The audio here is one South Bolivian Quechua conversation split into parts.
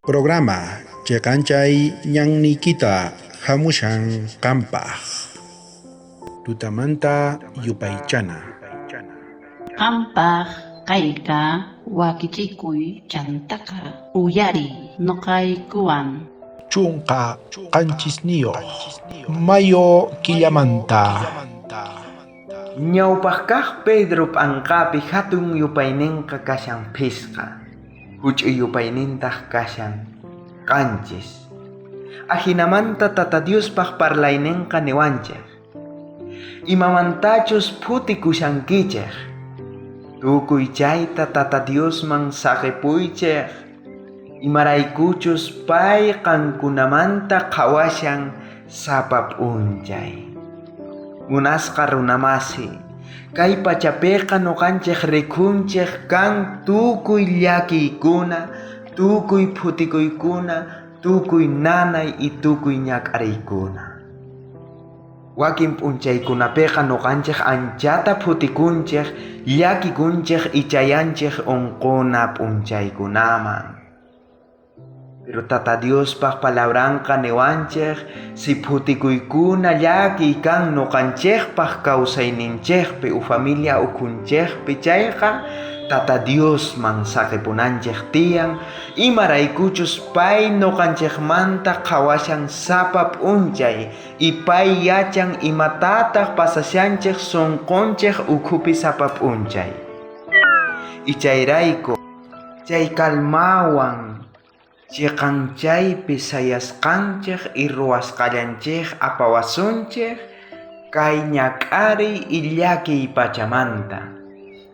Programa cheqanchay ñanniykita hamushan qampaj. Tutamanta yupaychana. Qampaj kayka wakichikuy chantaqa uyariy noqaykuwan. 17 mayo killamanta. Ñawpaj kaj Pedro p'anqapi jatun yupaynenqa kashan phisqa, juch'uy yupaynintaj kashan 7. Ajinamanta Tata Diospaj parlaynenqa niwanchej: Imamantachus phutikushankichej, tukuy chayta Tata Diosman saqepuychej, imaraykuchus pay qankunamanta qhawashan sapa p'unchay. Munasqa runamasi, kay pachapeqa noqanchej rikhunchej kan tukuy llakiykuna, tukuy phutikuykuna, tukuy nanay y tukuy ñak'ariykuna. Wakin p'unchaykunapeqa noqanchej anchata phutikunchej, llakikunchej y chayanchej unquna p'unchaykunaman. Pero Tata Diospaj palabranqa niwanchej si phutikuykuna llakiy kan noqanchejpaj kawsayninchejpi u familia ukhunchejpi chayqa Tata Diosman saqepunanchej tiyan, imaraykuchus pay noqanchejmanta qhawashan sapa p'unchay y pay yachan imatataj pasashanchej sonqonchej ukhupi sapa p'unchay. Y chayrayku chay calmawan cheqanchaypi sayasqanchej y ruwasqallanchej apawasunchej kay ñak'ariy y llakiy pachamanta,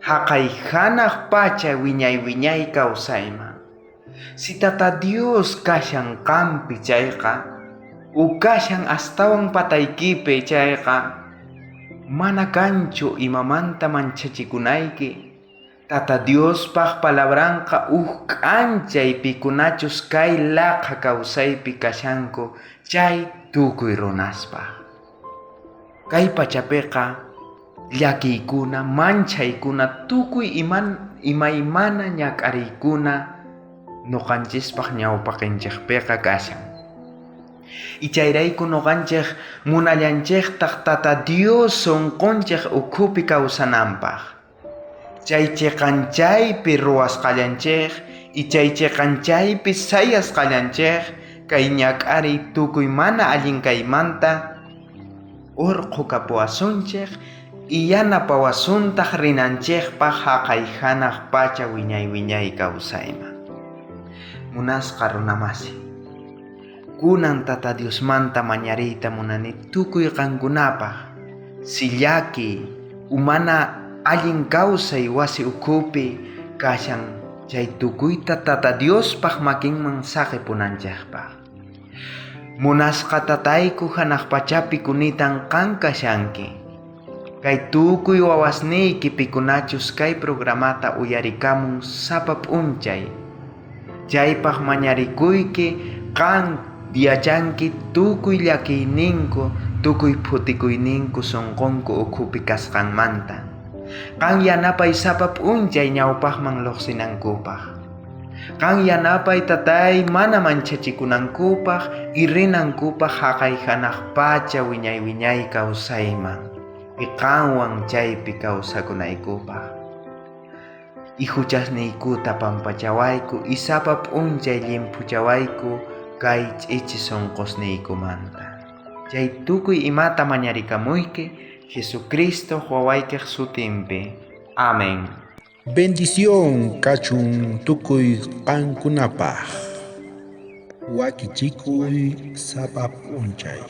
jaqay janaj pacha wiñay wiñay kawsayman. Si Tata Dios kashan qampi chayqa, u kashan astawan pataykipi chayqa, mana kanchu imamanta manchachikunayki. Tata Diospaj palabranqa uj k'anchay pikunachus kay laqha kawsaypi kashanku chay tukuy runaspaj. Kay pachapiqa llakiykuna, manchaykuna, tukuy imaymana ñak'ariykuna noqanchispaj ñawpaqinchejpiqa kashan. Y chayrayku noqanchej munallanchejtaj Tata Dios sonqonchej ukhupi kawsananpaj. Chay cheqanchaypi ruwasqallanchej y chay cheqanchaypi sayasqallanchej kay ñak'ariy tukuy mana allin kaymanta urqhukapuwasunchej y yanapawasuntaj rinanchejpaj jaqay janaj pacha wiñay wiñay kawsayman. Munasqa runamasi, kunan Tata Diosmanta mañariyta munani tukuy qankunapaj, si llakiy u mana allin kawsay wasi ukhupi kashan chay tukuyta Tata Diospaj makinman saqepunanchejpaj. Munasqa tatayku janaj pachapi kunitan qan kashanki. Kay tukuy wawasniyki pikunachus kay programata uyarikamun sapa p'unchay. Chaypaj mañarikuyki qan yachanki tukuy llakiyninku, tukuy phutikuyninku sonqonku ukhupi kasqanmanta. Qan yanapay sapa p'unchay ñawpajman llojsinankupaj. Qan yanapay tatay mana manchachikunankupaj y rinankupaj jaqay janaj pacha wiñay wiñay kawsayman y qanwan chaypi kawsakunaykupaj. Y juchasniykuta pampachawayku y sapa p'unchay llimphuchawayku kay ch'ichi sonqosniykumanta. Chay tukuy imata mañarikamuyki Jesucristo wawaykej sutinpi. Amén. Bendición kachun tukuy qankunapaj. Wakichikuy sapa p'unchay.